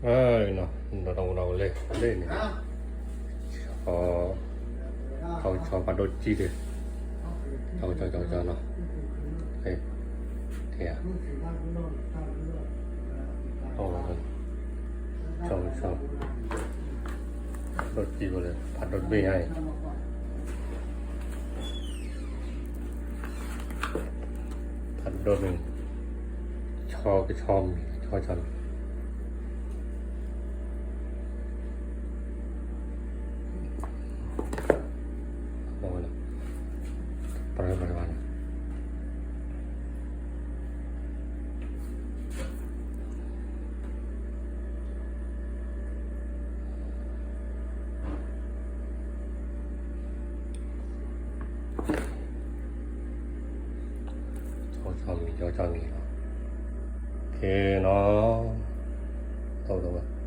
အၢ နီၤ ဒီးတၢ်မူဒီးဝဲလၢ လၢန့ၣ် ဆီ ဆီကဆီဖးဒိၣ်ကံၢ်ဒီး ဆီကဆီ ဆီကဆီနီၤ လၢ ထံၣ်ဧါ ဆီကဆီ ဒိၣ်ကံၢ်ဝဲလၢ ဖးဒိၣ်တဘ့ၣ်ညါအံၤ ဖးဒိၣ်န့ၣ် ဆီကဆီမံၤ ဆီကဆီမံၤ ပရၢပရၢန့ၣ် ဆီကဆီမံၤ ဆီကဆီမံၤနီၤ ကဲနီၤ တဝဲ